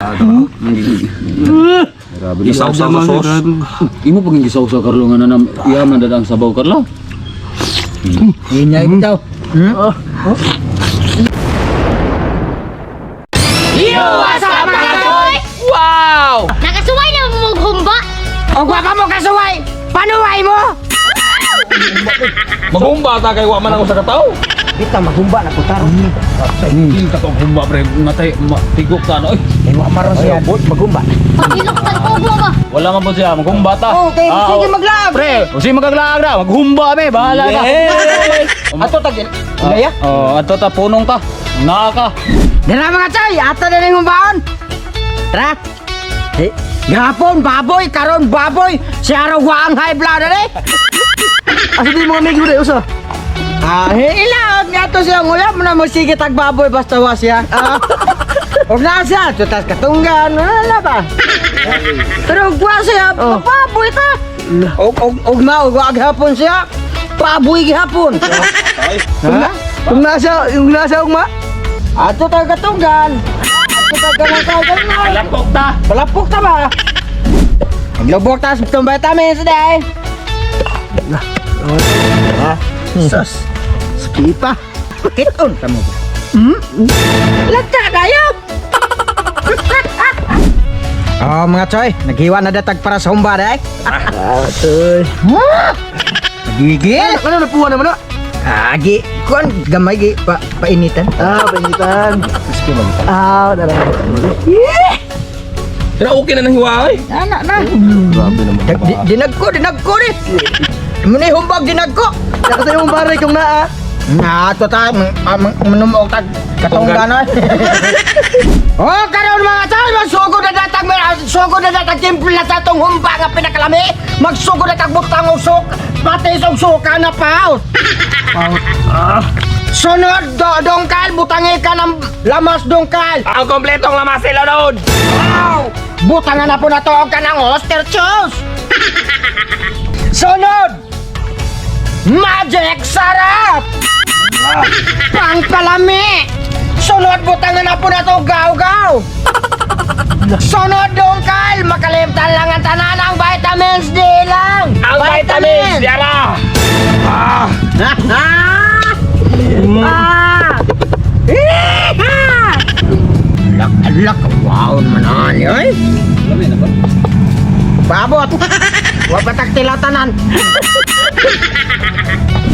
Grabe. Isaw-saw sa sauce. Imo pag gisaw-saw Carlo nga nanam iya man dadang sabaw Carlo. Inyay bitaw. Yo, what's up mga toy? Wow! Nakasuway na mo maghumba. Og wa ka mo kasuway, panuway mo. Maghumba ta kay wa man ako sa kataw. Bitaw maghumba na putar. Hindi ka tong humba pre, natay tigok ta no. Oy, Eh wa maron siya maghumba. Pagilok tag kubo ba? wala man po siya maghumba ta. Okay, sige oh. maglaag. Pre, kung sige magaglaag na, maghumba mi, bahala ka. Ato tag ilaya. Oh, ato ta punong ta. Naa ka. Dira mga choy, ato na ning humbaon. Tara. Eh, gahapon baboy, karon baboy, si araw wa ang high blood eh. Asa di mga amigo dai usa? Ah, ilaot nga to siya wala mo na mo sige tag baboy basta wa siya. Ah. Og na siya, tutas katunggan, wala ba? Pero wa siya, Oh. baboy ta. Og og og ma og wa gihapon siya. Baboy gihapon. Ha? Kung nasa, yung nasa ugma. Ato tag katunggan. Ato tag ganang ganang. Palapok ta. Palapok ta ba? Maglubok ta sa itong vitamins day. Sus. Spipa. Kiton ta mo. Hmm? Lata kayo. Oh, mga choy, naghiwa na datag para sa humba day. Atoy. Nagigil. Ano napuha naman na? Agi, kuan gamay gi pa painitan. Ah, painitan. Ah, dara. Pero okay na nang hiwa ay. Ana na. Grabe naman. Dinagko, dinagko ni. Muna humbag dinagko. Dapat tayo mong baray kung naa. Na to ta manumog tag katunggan oy. Oh, karon mga tao, magsugod na datag magsugod na datag timpla sa atong humba nga pinakalami. Magsugod na tag butang og suk, patis og suka na paus. Sunod do, dongkal butangi ka ng lamas dongkal. Ang kompletong lamas sila doon. Wow! Butangan na po na to og kanang oyster sauce. Sunod! Magic sarap! Pangpalami! Sunod butangan na po na to gaw-gaw! Sunod dongkal! Makalimtan lang ang tanan ang vitamins D lang! Ang vitamins, yara. Ah! Ah! Iha! Alak, alak, wow naman ani, oy! Lami na ba? Paabot! Wa pa tilatanan.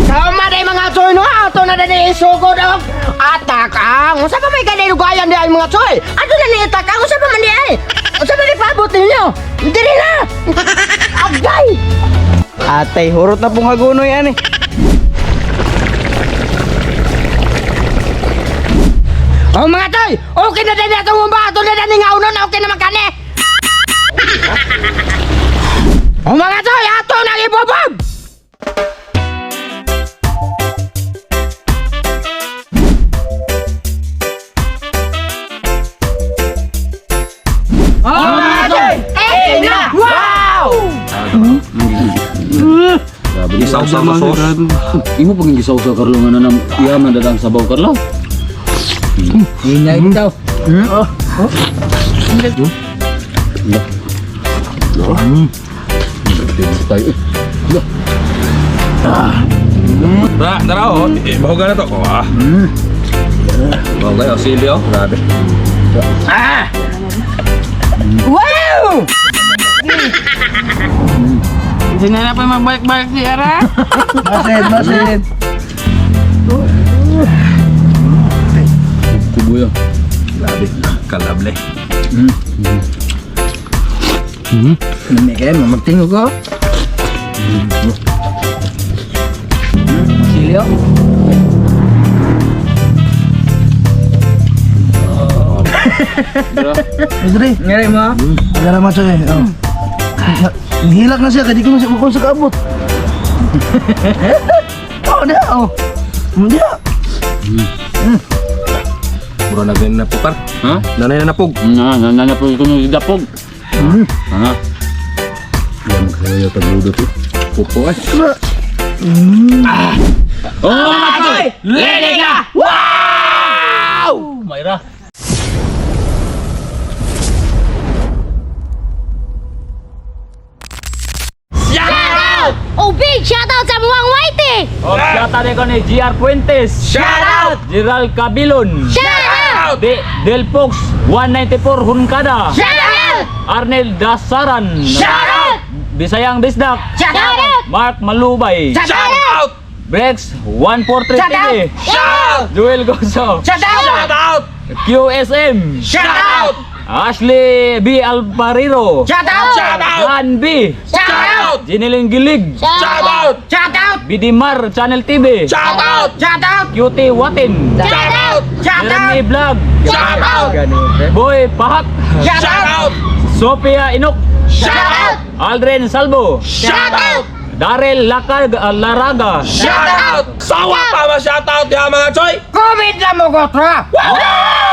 Tama day mga choy no, ato na dali isugod og atak ang. Unsa pa may kanay lugayan di ay mga choy? Ato na ni atak ang unsa pa man di ay? Unsa pa ni paabot ninyo? Diri na. Agay. Atay, hurot na pong hagunoy ani. Oh mga choy, okay na dali atong humba, ato na dali nga unon, okay na man kani. Oh mga choy, ato na ibubog. Oh mga choy, eh na! Wow! Grabe. Isaw-saw sa sauce. Imo pag gisaw-saw Carlo nga nanam iya man dadang sabaw Carlo. Ingay bitaw. Tayo. eh. Tara, tara oh. Eh, bahugan na to. Oh, ah. Okay, oh, sili oh. Grabe. Ah! Wow! Hindi na na pa magbalik-balik si Ara. Masid, masid. Kubo ya. Grabe. Kalable. Hindi kayo, magtingog ko. Silyo. Dre, Ngari mo. agara macho eh. Oh. Hilak na siya kay di ko na siya makon sa kaabot. Oh, dia oh. Dia. Mura na ganyan na pukar. Ha? Nanay na napog. Na, na na po ko nung dapog. Ha? Yan magsayo tagludo to. Pupo ay. Oh, mga choy! Lele ka! Wow! Mayra. out sa Muang Whitey! Oh, shout out ko ni GR Puentes. Shout out! Gerald Cabilon. Shout out! De Del Fox 194 Hunkada. Shout out! Arnel Dasaran. Shout out! Bisayang Bisdak. Shout out! Mark Malubay. Shout out! Brex 143 TV. Shout out! Joel Gozo. Shout out! Shout out! QSM. Shout out! Ashley B. Alvarero. Shout out! Shout out! Dan B. Shout out! Jiniling Gilig. Shout out! Shout out! Bidimar Channel TV. Shout out! Shout out! Cutie Watin. Shout out! Shout out! Jeremy Vlog. Shout out! Boy Pahak. Shout out! Sophia Inok. Shout out! Aldrin Salvo. Shout out! Darel Lakag Laraga. Shout out! Sawa pa ma shout out ya, mga choy! Covid na mo gotra! Wow!